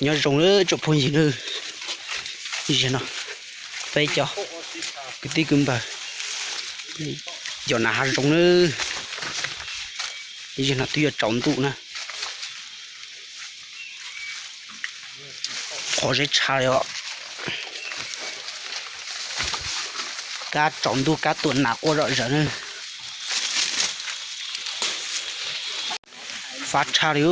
Nyob zoo nawb tsoom phooj ywg nawb, ib zaug no peb cov kwv tij kwv npawg, yog nav hav zoov nawb, ib zaug no twb yuav tsaus ntuj na. Qhov zeb tshaj li os. Kab tsaus ntuj kab tua nas quaj zom zaws na. Fab tshaj li.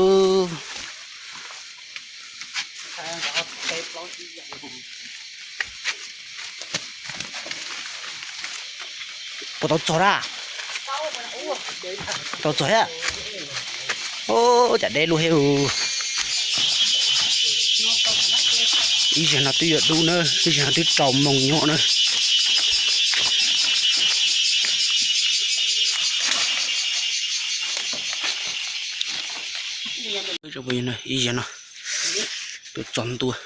Puas tau txog na? Tau txog thiab. Ub, cas deb luaj thiab. Ib zaug no twb yuav dub na, ib zaug no twb rau moos nyob na. Ib zaug no twb txog ntua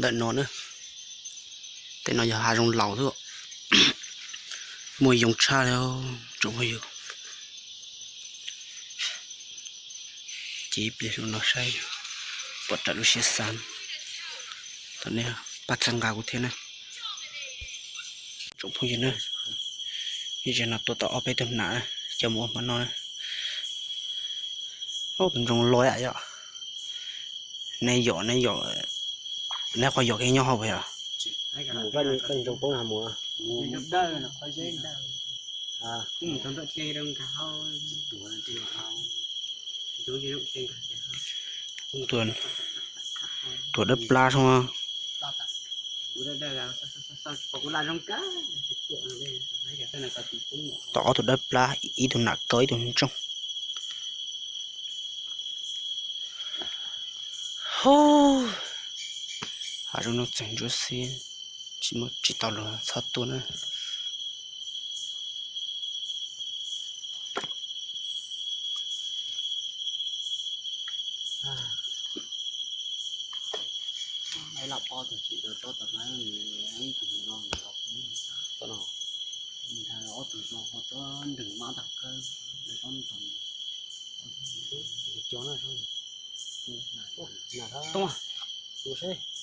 ntawm no na. Tej no yog hav zoov laus xwb, muaj yoos tshaj li tsoom phooj ywg. Ces ib pliag no saib puas raws lub siab xav. Thaum nej pab txhawb nqa kuv thiab na tsoom phooj ywg na. Ib zaug no tua tau ob peb tug nas coj mus ua hmo noj na. Tus ntsoog loj yom. Nej yom, nej yom, nej qhov yog kev nyob hauv puas yog? Tuam dawb plab soo. Tau ob tug dawb plab, ib tug nam kaub ib tug ntsoog. Hub, hav zoov nuj txeeg ntsuab xib, tsis muaj tsis tau los txhob tuaj na.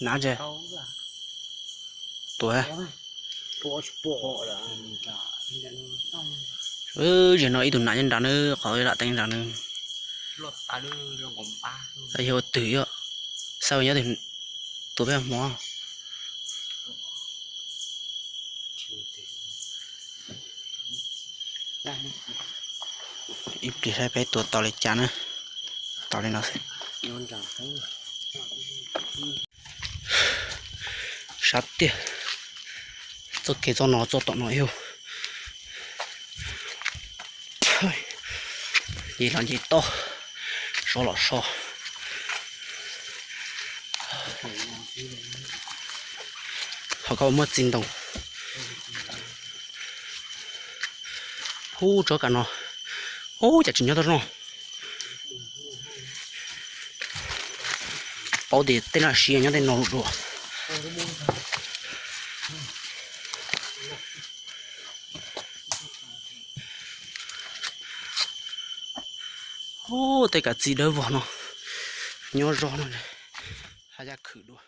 Nav tse. Tua. Zaum no ib tug nam nyob nrad na, qhov lam teeb nrad na. Yog ua twg yom, xav nyob tua peb hmo. Ib pliag saib peb tua tau li cas na. Tau li no xwb. Sab tiag, txoj kev txoj no txoj tom no yog nce los nce toj, so los so. Ho koj muaj txiv ntoo. Ub, tsob kam no, ub, cas tsis nyob toj no. Paub tias tej no siab nyob tej no dua. Ub, tej kav txiv dawb vog no nyob zog no, haj yaj khwm dua.